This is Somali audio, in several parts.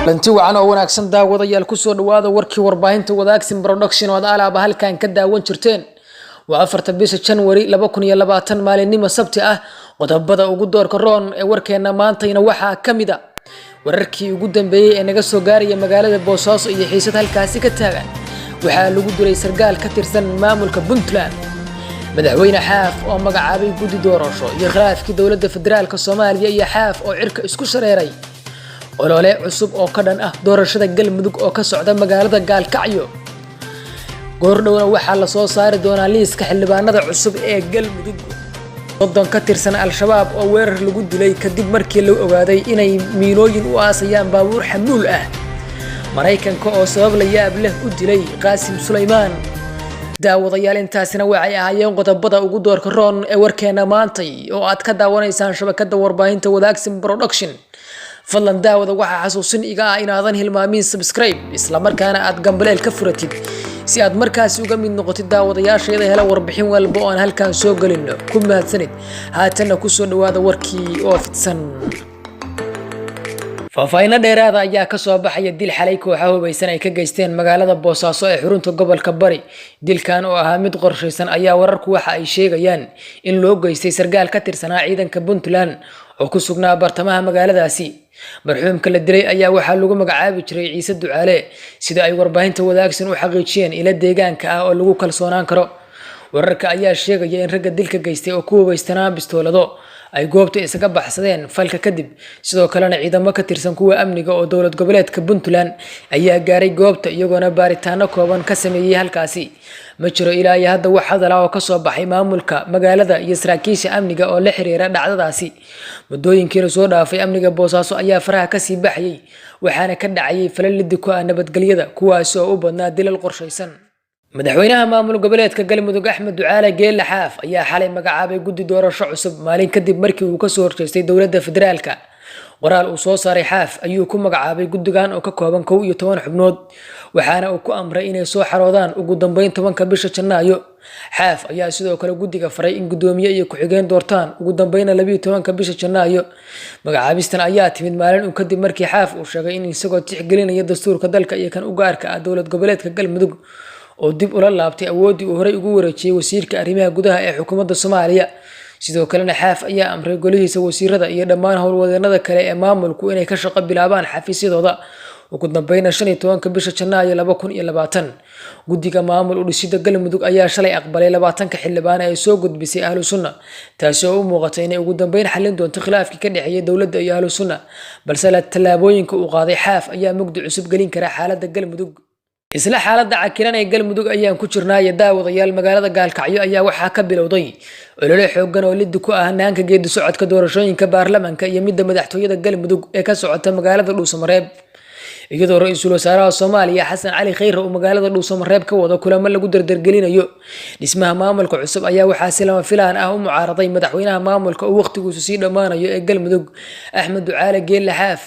Lanti wacan oo wanaagsan, daawadayaal. Kusoo dhawaada warkii warbaahinta Wadaagsin Production oo aad alaaba halkan ka daawan jirteen. Waa 4-ta bisha Janwari 2020, maalinimo Sabti ah. Qodobada ugu doorka roon ee warkeena maantayna waxaa ka mid a wararkii ugu dambeeyey ee naga soo gaaraya magaalada Boosaaso iyo xiisad halkaasi ka taagan. Waxaa lagu dilay sargaal ka tirsan maamulka Puntland. Madaxweyne Xaaf oo magacaabay guddi doorasho iyo khilaafkii dowladda federaalka Soomaaliya iyo Xaaf oo cirka isku shareeray. Olole cusub oo ka dhan ah doorashada Galmudug oo ka socda magaalada Gaalkacyo. Goordhowna waxaa lasoo saari doonaa liiska xildhibaanada cusub ee Galmudug. 30 ka tirsan Al-Shabaab oo weerar lagu dilay kadib markii la ogaaday inay miinooyin u aasayaan baabuur xamuul ah. Maraykanka oo sabab la yaab leh u dilay Qaasim Sulaymaan. Daawadayaal, intaasina waxay ahaayeen qodobada ugu doorka roon ee warkeena maantay oo aad ka daawanaysaan shabakada warbaahinta Wadaagsin Production. Fadlan daawada, waxaa xasuusin iga ah inaadan hilmaamin subscribe, islamarkaana aad gambaleel ka furatid si aad markaasi uga mid noqotid daawadayaasheeda hela warbixin walba oo aan halkan soo gelino. Ku mahadsanid. Haatanna kusoo dhawaada warkii oo fidsan. Faahfaahinno dheeraada ayaa kasoo baxaya dil xalay kooxa hubaysan ay ka geysteen magaalada Boosaaso ee xarunta gobolka Bari. Dilkan oo ahaa mid qorshaysan ayaa wararku waxa ay sheegayaan in loo geystay sargaal ka tirsanaa ciidanka Puntland oo ku sugnaa bartamaha magaaladaasi. Marxuumka la dilay ayaa waxaa lagu magacaabi jiray Ciise Ducaale, sida ay warbaahinta Wadaagsan u xaqiijiyeen ilo deegaanka ah oo lagu kalsoonaan karo. Wararka ayaa sheegaya in ragga dilka geystay oo ku hubaystanaa bistoolado ay goobta isaga baxsadeen falka kadib. Sidoo kalena ciidamo ka tirsan kuwa amniga oo dowlad goboleedka Puntland ayaa gaaray goobta, iyagoona baaritaano kooban ka sameeyey halkaasi. Ma jiro ilaa iyo hadda wax hadal ah oo kasoo baxay maamulka magaalada iyo saraakiisha amniga oo la xiriira dhacdadaasi. Muddooyinkii lasoo dhaafay, amniga Boosaaso ayaa faraha kasii baxayay, waxaana ka dhacayay falal liddi ku ah nabadgelyada, kuwaasi oo u badnaa dilal qorshaysan. Madaxweynaha maamul goboleedka Galmudug, Axmed Ducaale Geelle Xaaf, ayaa xalay magacaabay guddi doorasho cusub, maalin kadib markii uu kasoo horjeestay dowladda federaalka. Qoraal uu soo saaray Xaaf ayuu ku magacaabay guddigan oo ka kooban 11 xubnood, waxaana uu ku amray inay soo xaroodaan ugu dambeyn 10-ka bisha Janaayo. Xaaf ayaa sidoo kale guddiga faray in guddoomiye iyo ku-xigeen doortaan ugu dambeyna 12-ka bisha Janaayo. Magacaabistan ayaa timid maalin uu kadib markii Xaaf uu sheegay in isagoo tixgelinaya dastuurka dalka iyo kan u gaarka ah dowlad goboleedka Galmudug oo dib ula laabtay awooddii uu horey ugu wareejiyey wasiirka arrimaha gudaha ee xukuumadda Soomaaliya. Sidoo kalena Xaaf ayaa amray golihiisa wasiirada iyo dhammaan howlwadeenada kale ee maamulku inay ka shaqo bilaabaan xafiisyadooda ugu dambeyna 15-ka bisha Janaayo 2020. Guddiga maamul u dhisida Galmudug ayaa shalay aqbalay 20-ka xildhibaan ay soo gudbisay Ahlu Sunna, taasi oo u muuqata inay ugu dambeyn xallin doonto khilaafkii ka dhexeeyay dowladda iyo Ahlu Sunna. Balse tallaabooyinka uu qaaday Xaaf ayaa mugdi cusub gelin kara xaaladda Galmudug. Isla xaaladda cakiran ee Galmudug ayaan ku jirnaayo, daawadayaal. Magaalada Gaalkacyo ayaa waxaa ka bilowday olole xoogan oo liddi ku ah hanaanka geedi socodka doorashooyinka baarlamanka iyo midda madaxtooyada Galmudug ee ka socota magaalada Dhuusamareeb, iyadoo ra-iisul wasaaraha Soomaaliya Xasan Cali Khayre uu magaalada Dhuusamareeb ka wado kulamo lagu dardargelinayo dhismaha maamulka cusub, ayaa waxaa si lama filaan ah u mucaaraday madaxweynaha maamulka uu waqtigiisu sii dhammaanayo ee Galmudug, Axmed Ducaale Geelle Xaaf.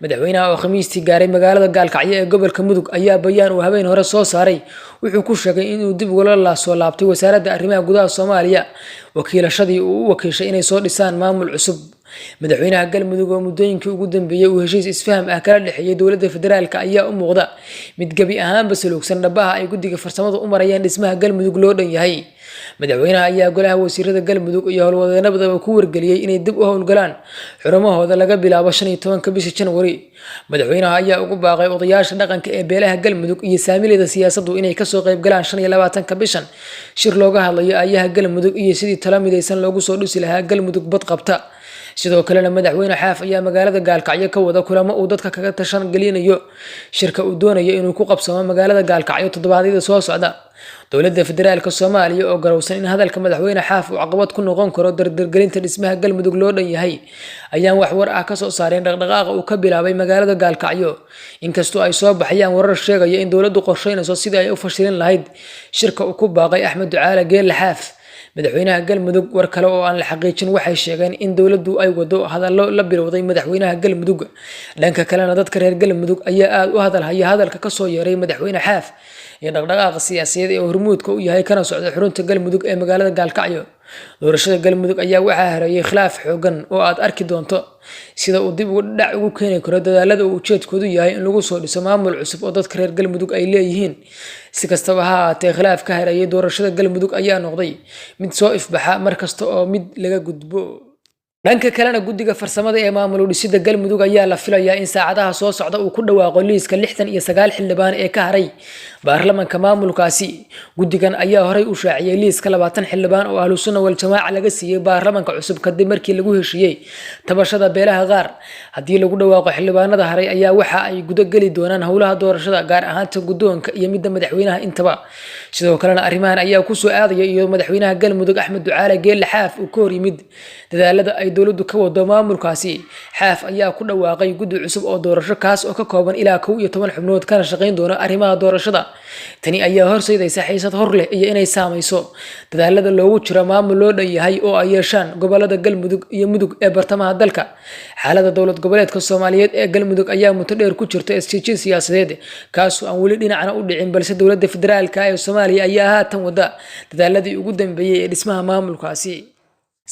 Madaxweynaha oo Khamiistii gaaray magaalada Gaalkacyo ee gobolka Mudug ayaa bayaan uu habeen hore soo saaray wuxuu ku sheegay inuu dib ugula soo laabtay Wasaaradda Arrimaha Gudaha Soomaaliya wakiilashadii uu u wakiishay inay soo dhisaan maamul cusub. Madaxweynaha Galmudug oo muddooyinkii ugu dambeeyey uu heshiis isfaham ah kala dhexeeyay dowladda federaalka ayaa u muuqda mid gebi ahaanba saluugsan dhabaha ay guddiga farsamada u marayaan dhismaha Galmudug loo dhan yahay. Madaxweynaha ayaa golaha wasiirada Galmudug iyo howlwadeenadaba ku wargeliyey inay dib u howlgalaan xurumahooda laga bilaabo 15-ka bisha Janwari. Madaxweynaha ayaa ugu baaqay odayaasha dhaqanka ee beelaha Galmudug iyo saamilada siyaasaddu inay kasoo qaybgalaan 25-ka bishan shir looga hadlayo aayaha Galmudug iyo sidii talo midaysan loogu soo dhisi lahaa Galmudug bad qabta. Sidoo kalena madaxweyne Xaaf ayaa magaalada Gaalkacyo ka wada kulamo uu dadka kaga tashan gelinayo shirka uu doonayo inuu ku qabsamo magaalada Gaalkacyo toddobaadyada soo socda. Dowladda federaalka Soomaaliya oo garowsan in hadalka madaxweyne Xaaf uu caqabad ku noqon karo dardargelinta dhismaha Galmudug loo dhan yahay ayaan wax war ah kasoo saareen dhaqdhaqaaqa uu ka bilaabay magaalada Gaalkacyo, inkastoo ay soo baxayaan warar sheegaya in dowladdu qorsheynayso sidii ay u fashilin lahayd shirka uu ku baaqay Axmed Ducaale Geelle Xaaf. Madaxweynaha Galmudug war kale oo aan la xaqiijin waxay sheegeen in dowladdu ay wado hadallo la bilowday madaxweynaha Galmudug. Dhanka kalena, dadka reer Galmudug ayaa aada u hadalhaya hadalka kasoo yeeray madaxweyne Xaaf iyo dhaqdhaqaaqa siyaasadeed ee hormuudka u yahay kana socda xarunta Galmudug ee magaalada Gaalkacyo. Doorashada Galmudug ayaa waxaa hareeyay khilaaf xooggan oo aad arki doonto sida uu dib u dhac ugu keeni karo dadaalada uu ujeedkoodu yahay in lagu soo dhiso maamul cusub oo dadka reer Galmudug ay leeyihiin. Si kastaba ha ahaatee, khilaaf ka hareeyay doorashada Galmudug ayaa noqday mid soo ifbaxa mar kasta oo mid laga gudbo. Dhanka kalena, guddiga farsamada ee maamul dhisidda Galmudug ayaa la filayaa in saacadaha soo socda uu ku dhawaaqo liiska 69 xildhibaan ee ka haray baarlamanka maamulkaasi. Guddigan ayaa horey u shaaciyey liiska 20 xildhibaan oo Ahlu Sunna Waljamaaca laga siiyey baarlamanka cusub, kadib markii lagu heshiiyey tabashada beelaha qaar. Haddii lagu dhawaaqo xildhibaanada haray ayaa waxa ay guda geli doonaan howlaha doorashada, gaar ahaanta guddoonka iyo midda madaxweynaha intaba. Sidoo kalena, arrimahan ayaa kusoo aadaya iyo madaxweynaha Galmudug Axmed Ducaale Geelle Xaaf uu ka hor yimid dadaalada ay dowladdu ka wado maamulkaasi. Xaaf ayaa ku dhawaaqay guddi cusub oo doorasho, kaas oo ka kooban ilaa 11 xubnood, kana shaqayn doona arrimaha doorashada. Tani ayaa horseedaysa xiisad hor leh iyo inay saamayso dadaalada loogu jiro maamul loo dhan yahay oo ay yeeshaan gobolada Galmudug iyo Mudug ee bartamaha dalka. Xaalada dowlad goboleedka Soomaaliyeed ee Galmudug ayaa muddo dheer ku jirta isjiijin siyaasadeed, kaasoo aan weli dhinacna u dhicin, balse dowladda federaalka ee Soomaaliya ayaa haatan wada dadaaladii ugu dambeeyey ee dhismaha maamulkaasi.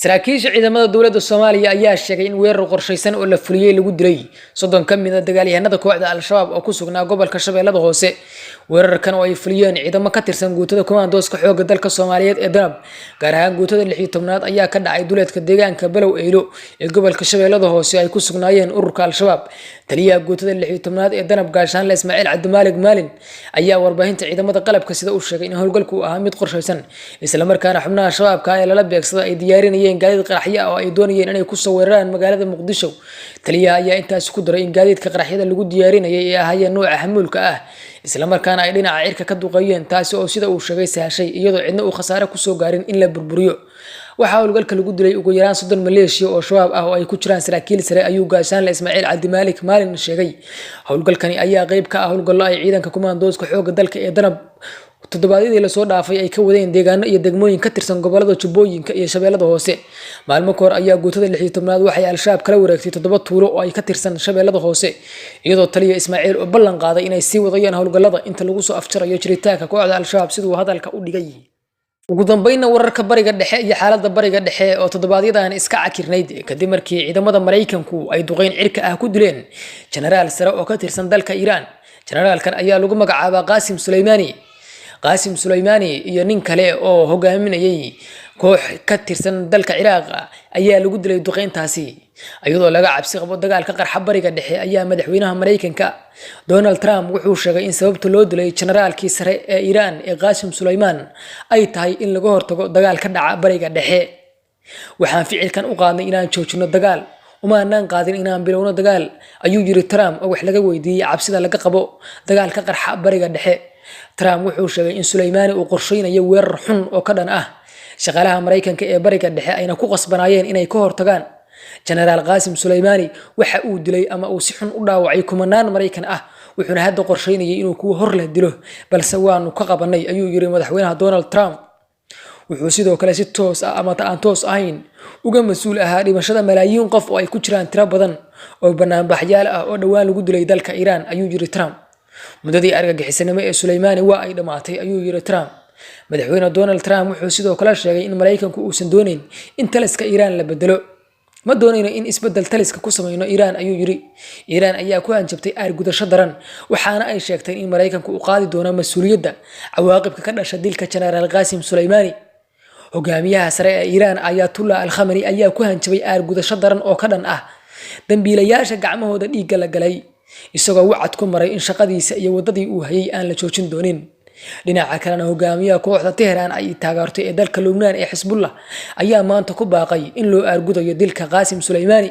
Saraakiisha ciidamada dowladda Soomaaliya ayaa sheegay in weerar qorshaysan oo la fuliyey lagu dilay 30 ka mid a dagaalyahanada kooxda Al-Shabaab oo ku sugnaa gobolka Shabeellada Hoose. Weerarkan oo ay fuliyeen ciidamo ka tirsan guutada kumaandooska xoogga dalka Soomaaliyeed ee Danab, gaar ahaan guutada 16aad, ayaa ka dhacay duleedka deegaanka Balow Eylo ee gobolka Shabeellada Hoose ay ku sugnaayeen ururka Al-Shabaab. Taliyaha guutada 16aad ee Danab, Gaashaanle Ismaaciil Cabdimaalig Maalin, ayaa warbaahinta ciidamada qalabka sida u sheegay in howlgalku uu ahaa mid qorshaysan, islamarkaana xubnaha Shabaabka ee lala beegsada ay diyaarinayeen gaadiid qaraxyo ah oo ay doonayeen inay kusoo weeraraan magaalada Muqdisho. Taliyaha ayaa intaasi ku daray in gaadiidka qaraxyada lagu diyaarinayay ee ahaayeen nooca xamuulka ah, islamarkaana ay dhinaca cirka ka duqeeyeen, taasi oo sida uu sheegay sahashay iyadoo cidna uu khasaare kusoo gaarin in la burburiyo. Waxaa howlgalka lagu dilay ugu yaraan 30 maleeshiya oo Shabaab ah oo ay ku jiraan saraakiil sare, ayuu Gaashaanle Ismaaciil Cabdimaalik Maalin sheegay. Howlgalkani ayaa qeyb ka ah howlgallo ay ciidanka kumaandooska xoogga dalka ee Danab toddobaadyadii lasoo dhaafay ay ka wadeen deegaano iyo degmooyin ka tirsan gobolada Jubbooyinka iyo Shabeellada Hoose. Maalmo kahor ayaa guutada 16aad waxay Al-Shabaab kala wareegtay toddoba tuulo oo ay ka tirsan Shabeellada Hoose, iyadoo taliya Ismaaciil oo ballan qaaday inay sii wadayaan howlgallada inta lagu soo afjarayo jiritaanka kooxda Al-Shabaab, siduu hadalka u dhigay. Ugu dambeynna, wararka Bariga Dhexe iyo xaaladda Bariga Dhexe oo toddobaadyadan iska cakirnayd kadib markii ciidamada Maraykanku ay duqeyn cirka ah ku dileen jenaraal sare oo ka tirsan dalka Iiraan. Jenaraalkan ayaa lagu magacaabaa Qaasim Suleymaani. Qaasim Suleymaani iyo nin kale oo hogaaminayay koox ka tirsan dalka Ciraaq ayaa lagu dilay duqeyntaasi. Iyadoo laga cabsi qabo dagaalka qarxa Bariga Dhexe ayaa madaxweynaha Maraykanka Donald Trump wuxuu sheegay in sababta loo dilay jenaraalkii sare ee Iiraan ee Qaasim Suleymaan ay tahay in laga hortago dagaal ka dhaca Bariga Dhexe. "Waxaan ficilkan u qaadnay inaan joojino dagaal, umaanaan qaadin inaan bilowno dagaal," ayuu yiri Trump oo wax laga weydiiyey cabsida laga qabo dagaal ka qarxa Bariga Dhexe. Trump wuxuu sheegay in Suleymaani uu qorsheynayo weerar xun oo ka dhan ah shaqaalaha Maraykanka ee Bariga Dhexe, ayna ku qasbanaayeen inay ka hortagaan. Jenaraal Qaasim Suleymaani waxa uu dilay ama uu si xun u dhaawacay kumanaan Maraykan ah, wuxuuna hadda qorsheynayay inuu kuwa hor leh dilo, balse waanu ka qabanay, ayuu yiri madaxweynaha Donald Trump. Wuxuu sidoo kale si toos ah ama aan toos ahayn uga mas-uul ahaa dhimashada malaayiin qof oo ay ku jiraan tiro badan oo banaanbaxyaal ah oo dhowaan lagu dilay dalka Iiraan, ayuu yiri Trump. Muddadii argagixisanimo ee Suleymaani waa ay dhammaatay, ayuu yiri Trump. Madaxweyne Donald Trump wuxuu sidoo kale sheegay in Maraykanku uusan dooneyn in taliska Iiraan la bedelo. "Ma doonayno in isbedel taliska ku samayno Iiraan," ayuu yiri. Iiraan ayaa ku hanjabtay aargudasho daran, waxaana ay sheegtay in Maraykanku uu qaadi doono mas-uuliyadda cawaaqibka ka dhasha dilka jenaraal Qaasim Suleymaani. Hogaamiyaha sare ee Iiraan Ayatullah Al Khamani ayaa ku hanjabay aargudasho daran oo ka dhan ah dambiilayaasha gacmahooda dhiigga la galay, isagoo wacad ku maray in shaqadiisa iyo waddadii uu hayay aan la joojin doonin. Dhinaca kalena, hogaamiyaha kooxda Tehraan ay taageertay ee dalka Lubnaan ee Xisbullah ayaa maanta ku baaqay in loo aargudayo dilka Qaasim Suleymaani.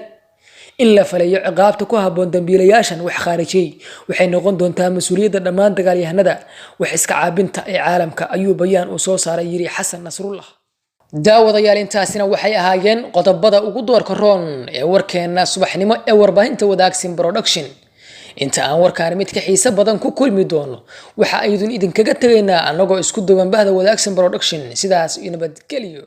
"In la faleeyo ciqaabta ku habboon dambiilayaashan wax khaarijiyey waxay noqon doontaa mas-uuliyadda dhammaan dagaalyahanada wax iska caabinta ee caalamka," ayuu bayaan uu soo saaray yiri Xasan Nasrullah. Daawadayaal, intaasina waxay ahaayeen qodobada ugu doorka roon ee warkeena subaxnimo ee warbaahinta Wadaagsin Production. Inta aan warkaani mid ka xiise badan ku kulmi doono, waxa aydun idinkaga tegaynaa annagoo isku duwan bahda Wadaagsin Production sidaas iyo nabadgelyo.